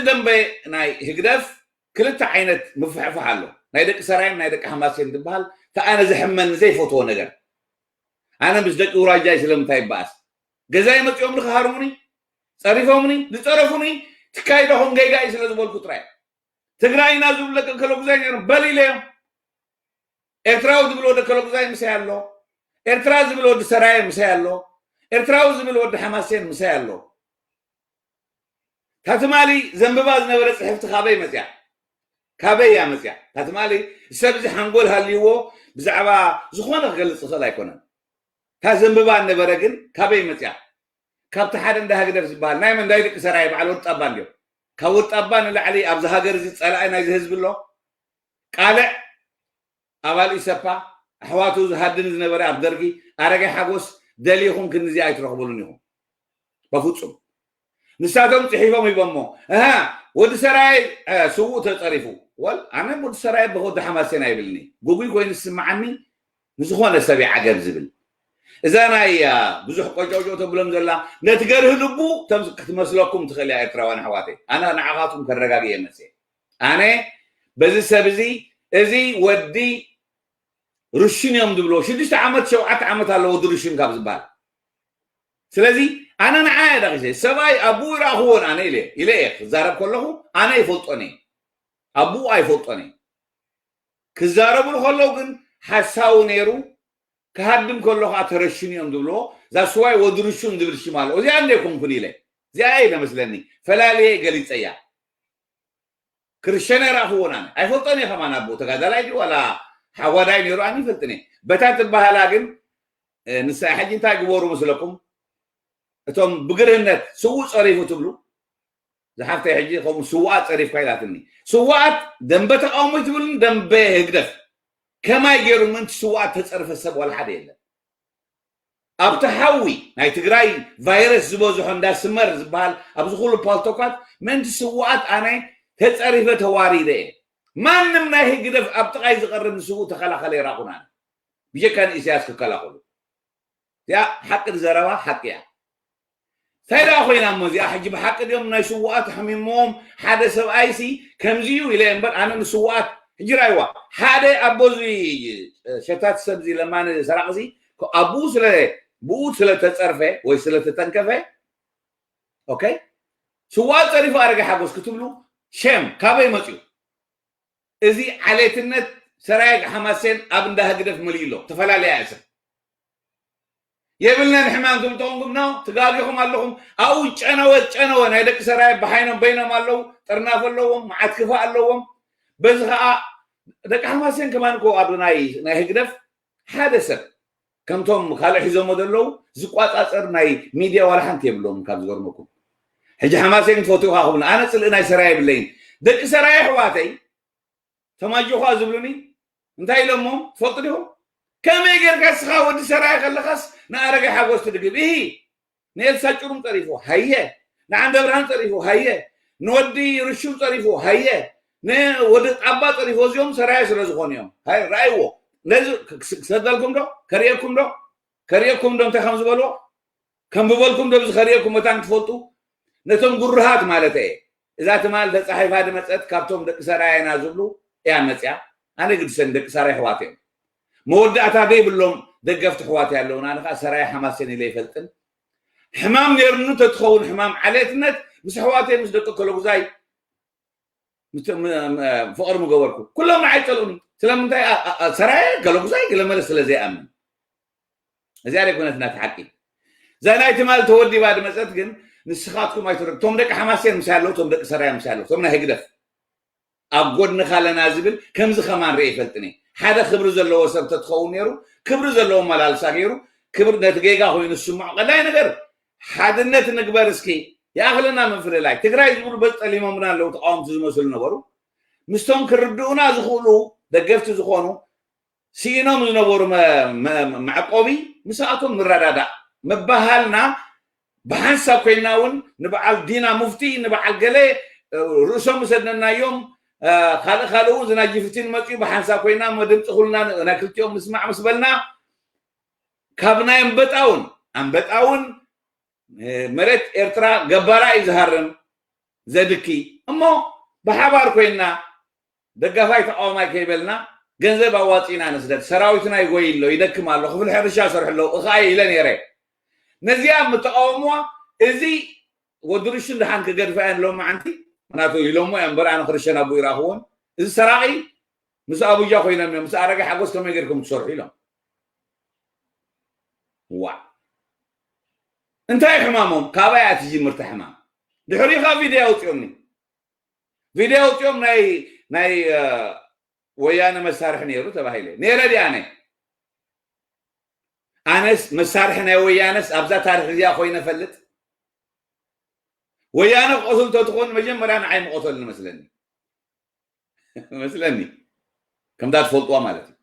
ደንበ ናይ ህግደፍ ክልተ ዓይነት ምፍሕፋሕ ኣሎ። ናይ ደቂ ሰራየን ናይ ደቂ ሓማሴን ዝበሃል፣ እቲ ኣነ ዝሕመኒ ዘይፈትዎ ነገር። ኣነ ምስ ደቂ ውራጃይ ስለምንታይ ይበኣስ? ገዛይ መፂኦም ንክሃርሙኒ፣ ፀሪፎምኒ፣ ዝፀረፉኒ ትካይደኹም ጌጋ እዩ ስለ ዝበልኩ ጥራይ። ትግራይና ዝብሉ ደቂ ከለጉዛይ ነይሮም፣ በል ኢለዮም። ኤርትራዊ ዝብል ወዲ ከለጉዛይ ምሳይ ኣሎ። ኤርትራ ዝብል ወዲ ሰራየ ምሳይ ኣሎ። ኤርትራዊ ዝብል ወዲ ሓማሴን ምሳይ ኣሎ። እታ ትማሊ ዘንብባ ዝነበረ ጽሕፍቲ ካበይ መጽያ? ካበይ እያ መጽያ? እታ ትማሊ ሰብ እዚ ሓንጎል ሃልይዎ ብዛዕባ ዝኾነ ክገልጽ ዝኽእል ኣይኮነን። እታ ዘንብባ ነበረ ግን ካበይ መጽያ? ካብቲ ሓደ እንዳ ህግደፍ ዝበሃል ናይ መን? ናይ ደቂ ሰራየ በዓል ወጣባ እንድዮም። ካብ ወጣባ ንላዕሊ ኣብዚ ሃገር እዚ ጸላኢ ናይዚ ህዝቢ ኣሎ? ቃልዕ ኣባል ኢሰፓ ኣሕዋቱ ዝሃድን ዝነበረ ኣብ ደርጊ ኣረጋይ ሓጎስ ደሊኹም ክንዚ ኣይትረኽቡሉን ኢኹም። በፍጹም። ንሳቶም ጽሒፎም ሂቦሞ። እሃ፣ ወዲ ሰራይ፣ እ፣ ስዉእ ተጸሪፉ። ወል፣ ኣነ ወዲ ሰራይ ብወዲ ሓማሴን ኣይብልኒ። ጉጉይ ኮይኑ ዝስምዓኒ ንዝኾነ ሰብ ይዓገብ ዝብል። እዛ ናይ፣ እ፣ ብዙሕ ቆጫውጫው ተብሎም ዘላ ነቲ ገርህ ልቡ ተም-፣ ክትመስለኩም ትኽእል እያ ኤርትራውያን ኣሕዋተይ። ኣነ ንዓኻትኩም ከረጋግእ እየ መጽየ። ኣነ በዚ ሰብ እዚ፣ እዚ ወዲ ርሽን እዮም ዝብልዎ። ሽዱሽተ ዓመት፣ ሸውዓተ ዓመት ኣለዎ ወዲ ርሽን ካብ ዝበሃል። ስለዚ ኣነ ንዓ እየ ዳኺሰ፣ ሰብኣይ ኣቡኡ ይረኣኽዎን ኣነ ኢለ፣ ኢለ እየ ክዛረብ ከለኹ፣ ኣነ ይፈልጦን እየ። ኣቡኡ ኣይፈልጦን እየ። ክዛረቡ ከለዉ ግን ሓሳዊ ነይሩ፣ ክሃድም ከሎ ከዓ ተረሽኑ እዮም ዝብልዎ። ዛስዋይ ወዲ ርሹን ዝብል ሽም ኣለዎ። እዚኣ እንደ ኮንኩን ኢለ፣ እዚኣ እየ መስለኒ፣ ፈላልየ ገሊጸያ። ክርሸነ ይረኣኽዎን ኣነ። ኣይፈልጦን እየ ከማን ኣቦ ተጋዳላይ ድዩ ዋላ ሓዋዳይ ነይሩ ኣነ ይፈልጥን እየ። በታ ትበሃላ ግን፣ እ፣ ንሳ ሕጂ እንታይ ግበሩ መስለኩም? እቶም ብግርህነት ስዉእ ጸሪፉ ትብሉ፣ ዝሓፍተይ ሕጂ ከምኡ ስዉኣት ጸሪፍካ ኢላትኒ። ስዉኣት ደንበ ተቃውሞ ትብሉን ደንበ ህግደፍ። ከማይ ገይሩ ምእንቲ ስዉኣት ተጸርፈ ሰብ ዋላ ሓደ የለን። ኣብቲ ሓዊ ናይ ትግራይ ቫይረስ ዝበዝሖ እንዳ ስመር ዝበሃል ኣብዚ ኩሉ ፓልቶካት ምእንቲ ስዉኣት ኣነ ተጸሪፈ ተዋሪደ እየ። ማንም ናይ ህግደፍ ኣብ ጥቓይ ዝቐርብ ንስዉእ ተኸላኸለ ይራኹን ኣነ። ብጀካ ንኢሳያስ ክከላኸሉ። እዚኣ ሓቂ ዝዘረባ ሓቂ እያ። እንታይ ደኣ ኮይና እሞ እዚኣ ሕጂ ብሓቂ ድዮም ናይ ስዉኣት ኣሕሚሞም ሓደ ሰብኣይሲ ከምዚ እዩ ኢለ እምበር ኣነ ንስዉኣት ሕጂ ራይዋ ሓደ ኣቦ እዚ ሸታት ሰብ እዚ ለማኒ ሰራቕ እዚ ኣቡኡ ስለ ብኡ ስለ ተጸርፈ ወይ ስለ ተተንከፈ ኦኬ ስዉኣት ጸሪፉ ኣረጋ ሓጎስ ክትብሉ ሸም ካበይ መጽዩ? እዚ ዓሌትነት ሰራየ ሓማሴን ኣብ እንዳ ህግደፍ መሊኡ ኣሎ። ተፈላለያ እያ ሰብ የብልናን ሕማም ትብሉ ተኾንኩም ኖ ትጋጊኹም ኣለኹም። ኣብኡ ጨነወ ጨነወ ናይ ደቂ ሰራየ በሓይኖም በይኖም ኣለዉ። ጥርናፍ ኣለዎም፣ መዓት ክፋእ ኣለዎም። በዚ ኸዓ ደቂ ሓማሴን ከማን እኮ ኣብ ናይ ናይ ህግደፍ ሓደ ሰብ ከምቶም ካልእ ሒዞሞ ዘለዉ ዝቋጻጸር ናይ ሚድያ ዋላ ሓንቲ የብሎም ካብ ዝገርመኩም። ሕጂ ሓማሴን ትፈትውኻ ክብሉ ኣነ ጽልኢ ናይ ሰራየ የብለይን። ደቂ ሰራየ ኣሕዋተይ ተማጆኻ ዝብሉኒ እንታይ ኢሎሞ ትፈልጡ ዲኹም? ከመይ ጌርካ እስኻ ወዲ ሰራየ ከለኻስ ንኣረጋይ ሓጎስ ትድግፍ? እሂ ንኤልሳ ጭሩም ጸሪፉ ሃየ ንዓንደ ብርሃን ጸሪፉ ሃየ ንወዲ ርሹም ጸሪፉ ሃየ ንወዲ ጣባ ጸሪፉ እዚኦም ሰራየ ስለ ዝኾኑ እዮም። ሃይ ረኣይዎ ነዚ ክሰደልኩም ዶ ከርእየኩም ዶ ከርእየኩም ዶ እንታይ ከም ዝበልዎ ከንብበልኩም ዶ ዝኸርእየኩም መታን ትፈልጡ ነቶም ጉርሃት ማለት እየ እዛ ትማል ተጻሒፋ ድመጸት ካብቶም ደቂ ሰራየና ዝብሉ እያ መጽያ ኣነ ግድሰን ደቂ ሰራይ ኣሕዋት እዮም መወዳእታ ዘይብሎም ደገፍቲ ኣሕዋት ኣለውና ኣነ ከዓ ሰራየ ሓማሴን ኢለ ይፈልጥን ሕማም ነይርኑ ተትኸውን ሕማም ዓሌትነት ምስ ኣሕዋተይ ምስ ደቂ ከለጉዛይ ፍቕሪ ምገበርኩ ኩሎም ንዓይ ጸልኡኒ ስለምንታይ ሰራየ ገለጉዛይ ገለመለ ስለ ዘይኣምን እዚኣ ደይ ኮነት ናት ሓቂ እዛ ናይ ትማል ተወዲባ ድመጸት ግን ንስኻትኩም ኣይትረ እቶም ደቂ ሓማሴን ምሳይ ኣለዉ እቶም ደቂ ሰራየ ምሳይ ኣለዉ እቶም ናይ ህግደፍ ኣብ ጎድንኻ ኣለና ዝብል ከምዚ ከማን ርአ ይፈልጥኒ ሓደ ክብሪ ዘለዎ ሰብ ተትኸውን ነይሩ ክብሪ ዘለዎ መላልሳ ገይሩ ክብሪ ነቲ ጌጋ ኮይኑ ዝስምዖ ቀዳይ ነገር ሓድነት ንግበር እስኪ ይኣኽለና ምፍልላይ ትግራይ ዝብሉ በዚ ጠሊሞምና ኣለዉ ተቃወምቲ ዝመስሉ ነበሩ ምስቶም ክርድኡና ዝኽእሉ ደገፍቲ ዝኾኑ ስኢኖም ዝነበሩ መ- መ- መዕቆቢ ምስኣቶም ንረዳዳእ ምበሃልና ብሓንሳብ ኮይና እውን ንበዓል ዲና ሙፍቲ ንበዓል ገለ ርእሶም ዝሰደናዮም ካልእ ካልእ እውን ዝናይ ጅፍቲን መፅኡ ብሓንሳብ ኮይና መድምፂ ኩልና ናይ ክልቲኦም ንስማዕ ምስ በልና ካብ ናይ ኣንበጣ እውን ኣንበጣ እውን መሬት ኤርትራ ገባራ እዩ ዝሃርም ዘድኪ እሞ ብሓባር ኮይንና ደጋፋይ ተቃዋማይ ከይበልና ገንዘብ ኣዋፂና ንስደድ። ሰራዊትና ይጎይ ኣሎ፣ ይደክም ኣሎ፣ ክፍሊ ሕርሻ ሰርሑ ኣለዉ እኻ ኢለ ነይረ። ነዚኣ ምተቃወምዋ እዚ ወዲ ርሽን ደሓን ክገድፋ እየን ሎም መዓንቲ ምክንያቱ ኢሎሞ እያ እምበር ኣነ ክርሸን ኣቦ ይረኣኽዎን እዚ ሰራቂ ምስ ኣቡጃ ኮይኖም እዮም ምስ ኣረገ ሓጎስ ከመይ ገርኩም ትሰርሑ ኢሎም። ዋ እንታይ ሕማሞም ካባይ ኣትጅምርቲ ሕማም ድሕሪኻ ቪድዮ ኣውፅኦምኒ ቪድዮ ኣውፅኦም ናይ ናይ ወያነ መሳርሒ ነይሩ ተባሂለ ነይረ ድኣነ ኣነስ መሳርሒ ናይ ወያነስ ኣብዛ ታሪክ እዚኣ ኮይነ ፈልጥ ወያነ ክቀትል ተትኾን መጀመርያ ንዓይ ምቀተሉ መስለኒ መስለኒ ከምታ ትፈልጥዋ ማለት እዩ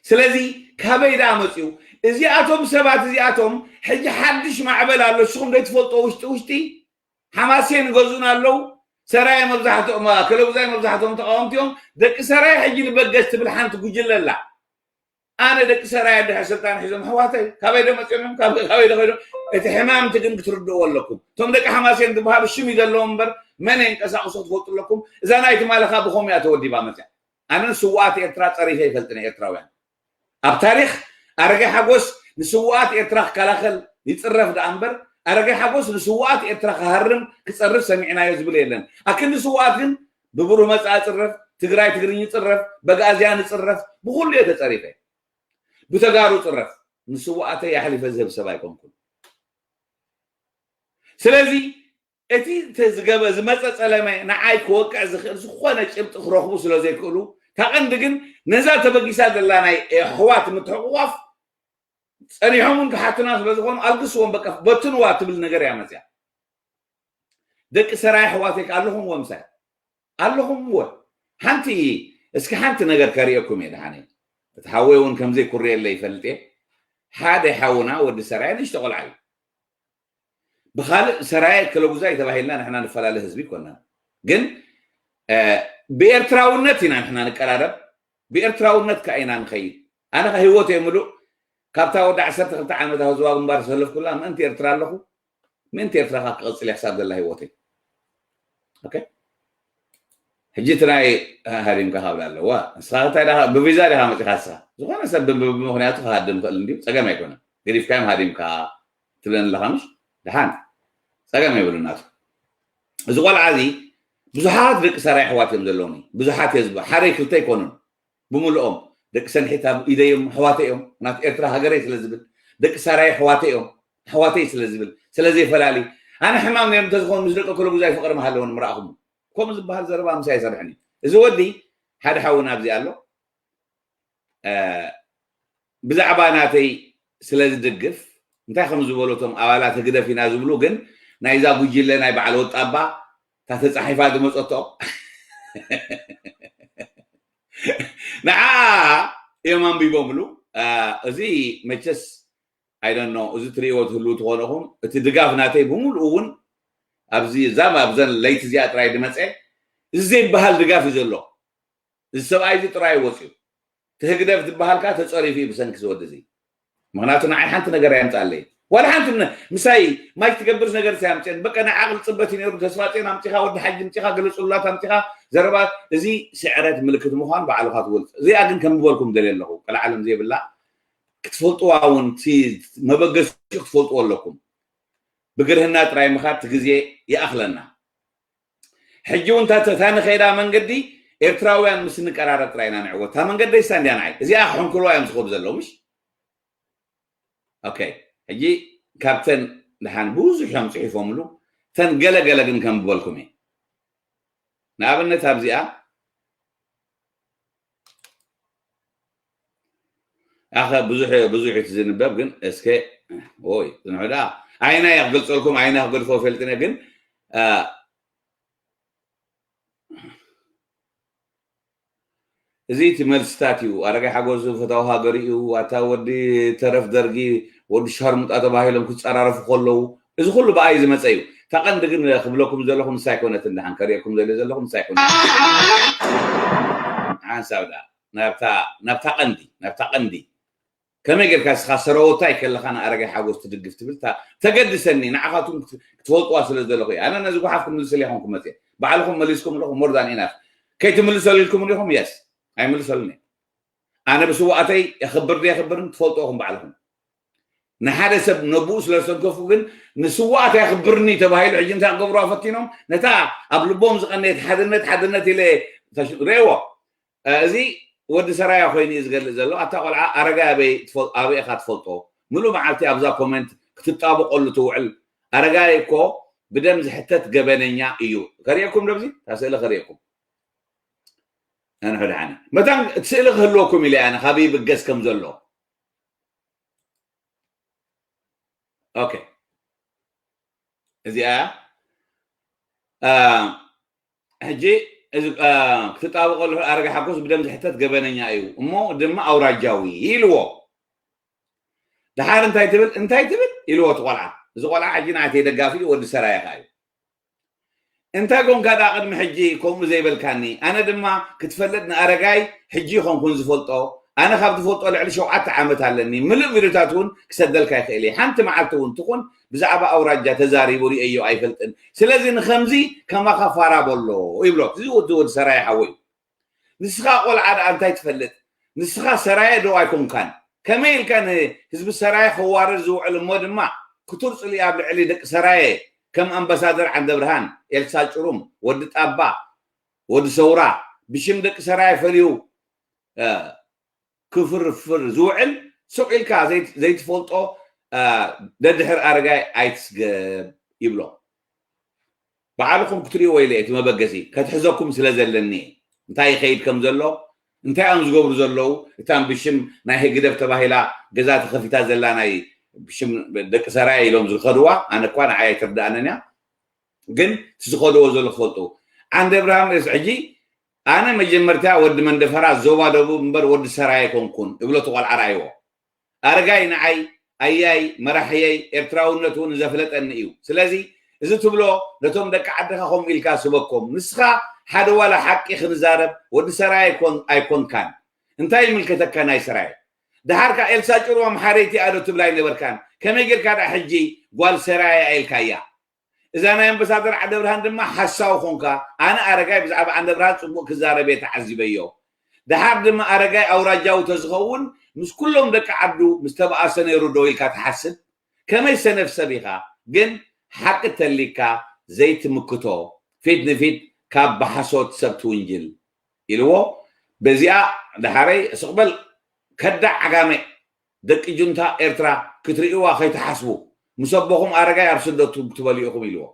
ስለዚ ካበይ ደኣ መፅኡ እዚኣቶም ሰባት እዚኣቶም ሕጂ ሓድሽ ማዕበል ኣሎ ሽኹም ዘይትፈልጦ ውሽጢ ውሽጢ ሓማሴን ይገዙን ኣለዉ ሰራየ መብዛሕትኦም ክለጉዛይ መብዛሕትኦም ተቃወምቲ እዮም ደቂ ሰራየ ሕጂ ንበገስ ትብል ሓንቲ ጉጅለ ኣላ ኣነ ደቂ ሰራየ ድሕር ስልጣን ሒዞም ኣሕዋተይ ካበይ ዶ መፅኦም እዮም ካበይ ዶ ከይዶም እቲ ሕማምቲ ግን ክትርድእዎ ኣለኩም እቶም ደቂ ሓማሴን ዝበሃሉ ሽም እዩ ዘለዎም እምበር መን የንቀሳቅሶ ትፈልጡ ኣለኩም እዛ ናይ ትማሊ ከ ብከምኡ እያ ተወዲባ መፅያ ኣነ ንስውኣት ኤርትራ ፀሪፈ ይፈልጥን ኤርትራውያን ኣብ ታሪክ ኣረጋይ ሓጎስ ንስውኣት ኤርትራ ክከላኸል ይፅረፍ ደኣ እምበር ኣረጋይ ሓጎስ ንስውኣት ኤርትራ ክሃርም ክፀርፍ ሰሚዕናዮ ዝብል የለን ኣክንዲ ስውኣት ግን ብብሩህ መፃኢ ፅረፍ ትግራይ ትግርኝ ፅረፍ በጋእዝያን ፅረፍ ብኩሉ እየ ተፀሪፈ ብተጋሩ ፅረፍ ንስውኣተይ ኣሕሊፈ ዝህብ ሰብ ኣይኮንኩን ስለዚ እቲ ዝገበ ዝመፀ ፀለመ ንዓይ ክወቅዕ ዝኽእል ዝኾነ ጭብጢ ክረኽቡ ስለ ዘይክእሉ እታ ቀንዲ ግን ነዛ ተበጊሳ ዘላ ናይ ኣሕዋት ምትሕቑቋፍ ፀኒሖም እውን ክሓቱና ስለ ዝኾኑ ኣልግስዎም በቃ በትንዋ ትብል ነገር እያ መፅያ ደቂ ሰራይ ኣሕዋተይ ከ ኣለኹም ወምሳይ ኣለኹም ወ ሓንቲ እስኪ ሓንቲ ነገር ከርእየኩም እየ ድሓነ እቲ ሓወይ እውን ከምዘይ ኩርየለ ይፈልጥ እየ ሓደ ሓውና ወዲ ሰራይ ንሽተ ቆልዓ እዩ ብካልእ ሰራየ ክለጉዛይ ተባሂልና ንሕና ንፈላለ ህዝቢ ይኮና ግን ብኤርትራውነት ኢና ንሕና ንቀራረብ ብኤርትራውነት ከ ኢና ንኸይድ ኣነ ከ ህይወት የምሉእ ካብታ ወዲ ዓሰርተ ክልተ ዓመት ህዝባዊ ግንባር ዝሰለፍኩላ ምእንቲ ኤርትራ ኣለኹ ምእንቲ ኤርትራ ከ ክቐፅል እየ ክሳብ ዘላ ህይወተይ ሕጂ እቲ ናይ ሃዲምካ ካብላ ኣለዋ ንስኻ እንታይ ብቪዛ ዲኻ መፂኻ ንስኻ ዝኾነ ሰብ ብምኽንያቱ ክሃድም ክእል እንድዩ ፀገም ኣይኮነን ገዲፍካዮም ሃዲምካ ትብለኒ ኣለኻ ምሽ ድሓን ፀገም የብሉ ናቱ እዚ ቆልዓ እዚ ብዙሓት ደቂ ሰራይ ኣሕዋት እዮም ዘለውኒ ብዙሓት እየ ዝበ ሓደ ክልተ ኣይኮኑን ብምልኦም ደቂ ሰንሒት ኣብ ኢደዮም ኣሕዋተይ እዮም ናት ኤርትራ ሃገረይ ስለ ዝብል ደቂ ሰራይ ኣሕዋተይ እዮም ኣሕዋተይ ስለ ዝብል ስለ ዘይፈላሊ ኣነ ሕማም ነይሩ እንተዝኾን ምስ ደቂ ክለጉዛይ ፍቅሪ ምሃለውን ምረኣኹም ከምኡ ዝበሃል ዘረባ ምሳይ ይሰርሕኒ እዚ ወዲ ሓደ ሓውን ኣብዚ ኣሎ ብዛዕባ ናተይ ስለ ዝድግፍ እንታይ ከም ዝበሉ እቶም ኣባላት ህግደፍ ኢና ዝብሉ ግን ናይዛ ጉጅለ ናይ በዓል ወጣባ እታ ተፃሒፋ ዝመፀቶ ንዓ እዮም ኣንቢቦምሉ እዚ መቸስ ኣይደኖ እዚ ትርእይዎ ትህልው ትኾነኹም እቲ ድጋፍ ናተይ ብምሉእ እውን ኣብዚ እዛ ኣብዘን ለይቲ እዚኣ ጥራይ ዝመፀ እዚ ዘይበሃል ድጋፍ እዩ ዘሎ እዚ ሰብኣይ እዚ ጥራይ ወፅዩ እቲ ህግደፍ ዝበሃል ከዓ ተፀሪፉ እዩ ብሰንኪ ዝወዲ እዚ ምክንያቱ ንዓይ ሓንቲ ነገር ኣየምፅኣለይ ዋላ ሓንቲ ምሳይ ማይ ትገብርስ ነገር ሳይ ኣምፅአን በቃ ናይ ዓቅሊ ፅበት እዩ ነይሩ ተስፋፅዮን ኣምፂኻ ወዲ ሓጂ ምፂኻ ገለ ፅሉላት ኣምፂኻ ዘረባ እዚ ስዕረት ምልክት ምኳኑ ባዕልካ ትወልፅ እዚኣ ግን ከም ዝበልኩም ደልየ ኣለኹ ቀልዓለም ዘይብላ ክትፈልጥዋ እውን መበገሲኡ ክትፈልጥዎ ኣለኩም ብግርህና ጥራይ ምኻድ እቲ ግዜ ይኣኽለና ሕጂ እውን እታ ንኸይዳ መንገዲ ኤርትራውያን ምስ ንቀራረብ ጥራይ ኢና ንዕወት እታ መንገዲ ይሳ እንድያ ንዓይ እዚኣ ክሕንክልዋ እዮም ዝኸዱ ዘለዉ ምሽ ኦኬ ሕጂ ካብተን ድሓን ብዙሕ እዮም ፅሒፎምሉ ተን ገለ ገለ ግን ከም ዝበልኩም እየ ንኣብነት ኣብዚኣ ኣኸ ብዙሕ ብዙሕ እቲ ዝንበብ ግን እስከ ኦይ ዝንሑ ደኣ ኣይና እየ ክገልፀልኩም ኣይና ክገድፎ ፈልጥነ ግን እዚ እቲ መልስታት እዩ ኣረጋይ ሓጎስ ፈታዊ ሃገር እዩ ኣታ ወዲ ተረፍ ደርጊ ወዲ ሻርሙጣ ተባሂሎም ክፀራረፉ ከለዉ እዚ ኩሉ ብኣይ ዝመፀ እዩ እታ ቀንዲ ግን ክብለኩም ዘለኹም ንሳ ኣይኮነትን ደሓን ከርእየኩም ዘለ ዘለኹም ንሳ ኣይኮነት ሓንሳብ ደኣ ናብታ ናብታ ቀንዲ ናብታ ቀንዲ ከመይ ጌርካ እስኻ ሰረወታይ ከለኻ ንኣረጋይ ሓጎስ ትድግፍ ትብል ታ-፣ ተገድሰኒ ንዓኻትኩም ክት-፣ ክትፈልጥዋ ስለ ዘለኹ እየ። ኣነ ነዚ ጓሓፍ ክምልስል ኣይኮንኩ መፅእ። ባዕልኹም መሊስኩም ኣለኹም more than enough። ከይትምልሰሉ ኢልኩም ኢኹም የስ ኣይምልሰሉን እየ። ኣነ ብስዋእተይ የኽብር ዶ የኽብርን ትፈልጥኹም ባዕልኹም። ንሓደ ሰብ ነብኡ ስለ ዝተንከፉ ግን ንስዋእት የኽብርኒ ተባሂሉ ሕጂ እንታይ ክገብሩዋ ፈቲኖም ነታ ኣብ ልቦም ዝቐነየት ሓድነት ሓድነት ኢለ ተሽ-፣ ርእይዎ። እዚ ወዲ ሰራያ ኮይኑ እዩ ዝገልጽ ዘሎ። ኣታ ቆልዓ ኣረጋይ ኣበይ ትፈል-፣ ኣበይ ኢኻ ትፈልጦ? ምሉእ መዓልቲ ኣብዛ ኮሜንት ክትጣበቀሉ ትውዕል። ኣረጋይ እኮ ብደም ዝሕተት ገበነኛ እዩ። ከርእየኩም ዶ ኣብዚ? እታ ስእሊ ከርእየኩም። ኣነ ሓደ ዓነ። መታን እቲ ስእሊ ክህልወኩም ኢለ ኣነ ካብ ይብገስ ከም ዘሎ። ኦኬ። እዚኣ እያ። አ፣ ሕጂ እዚ፣ አ፣ ክትጣበቀሉ ኣረጋ ሓጎስ ብደም ዝሕተት ገበነኛ እዩ እሞ ድማ ኣውራጃዊ ኢልዎ። ደሓር እንታይ ትብል እንታይ ትብል ኢልዎ እቲ ቆልዓ። እዚ ቆልዓ ሕጂ ንዓተይ ደጋፊ እዩ፣ ወዲ ሰራየ ከኣ እዩ። እንታይ ኮንካ ደኣ ቅድሚ ሕጂ ከምኡ ዘይበልካኒ? ኣነ ድማ ክትፈልጥ ንኣረጋይ ሕጂ ይኾንኩን ዝፈልጦ። ኣነ ካብ ዝፈልጦ ልዕሊ ሸውዓተ ዓመት ኣለኒ። ምሉእ ቪድዮታት እውን ክሰደልካ ይኽእል እየ። ሓንቲ መዓልቲ እውን ትኹን ብዛዕባ ኣውራጃ ተዛሪቡ ርእየዮ ኣይፈልጥን። ስለዚ ንኸምዚ ከማኻ ፋራ በሎ ይብሎ። እዚ ወዲ ወዲ ሰራየ ሓወይ። ንስኻ ቆልዓ ደኣ እንታይ ትፈልጥ? ንስኻ ሰራየ ዶ ኣይኮንካን? ከመይ ኢልካ ንህዝቢ ሰራየ ከዋርድ ዝውዕል እሞ ድማ ክቱር ጽልኢ ኣብ ልዕሊ ደቂ ሰራየ ከም ኣምባሳደር ዓንደብርሃን፣ ኤልሳ ጭሩም፣ ወዲ ጣባ፣ ወዲ ሰውራ ብሽም ደቂ ሰራየ ፈልዩ፣ እ፣ ክፍርፍር ዝውዕል ሱቕ ኢልካ ዘይት-፣ ዘይትፈልጦ፣ እ፣ ደድሕር ኣረጋይ ኣይትስገብ ይብሎ። ባዕልኹም ክትርእይዎ ኢለ እቲ መበገሲ ከትሕዘኩም ስለ ዘለኒ እንታይ ይኸይድ ከም ዘሎ እንታይ እዮም ዝገብሩ ዘለዉ እታን ብሽም ናይ ህግደፍ ተባሂላ ገዛ ተኸፊታ ዘላ ናይ ብሽም ደቂ ሰራየ ኢሎም ዝኸድዋ ኣነ እኳ ንዓይ ኣይትርድኣንን እያ ግን እቲ ዝኸድዎ ዘሎ ክፈልጡ ዓንደ ብርሃን ርእስ ሕጂ ኣነ መጀመርታ ወዲ መንደፈራ ዞባ ደቡብ እምበር ወዲ ሰራየ ኣይኮንኩን እብሎ እቲ ቆልዓ ረኣይዎ ኣረጋይ ንዓይ ኣያይ መራሕየይ ኤርትራውነት እውን ዘፍለጠኒ እዩ ስለዚ እዚ ትብሎ ነቶም ደቂ ዓድኻ ከምኡ ኢልካ ስበኮም ንስኻ ሓደ ዋላ ሓቂ ክንዛረብ ወዲ ሰራየ ኣይኮን ኣይኮንካን እንታይ ይምልከተካ ናይ ሰራየ ደሓርካ ኤልሳ ጭርዋ መሓረይቲ ኣዶ ትብል ኣይነበርካን ከመይ ጌርካ ደኣ ሕጂ ጓል ሰራየ ኣኢልካያ እዛ ናይ ኣምበሳደር ዓንደብርሃን ድማ ሓሳዊ ኾንካ ኣነ ኣረጋይ ብዛዕባ ዓንደብርሃን ጽቡቕ ክዛረብ እየ ተዓዚበዮ ደሓር ድማ ኣረጋይ ኣውራጃዊ ተዝኸውን ምስ ኩሎም ደቂ ዓዱ ምስ ተበኣሰ ነይሩ ዶ ኢልካ ትሓስብ ከመይ ሰነፍ ሰብ ኢኻ ግን ሓቂ ተሊካ ዘይትምክቶ ፊት ንፊት ካብ ብሓሶት ሰብ ትውንጅል ኢልዎ በዚኣ ደሓረይ ስቕበል ከዳዕ ዓጋመ ደቂ ጁንታ ኤርትራ ክትርእይዋ ከይትሓስቡ ምስ ኣቦኹም ኣረጋይ ኣብ ስደት ትበልኡ ኢኹም ኢልዎ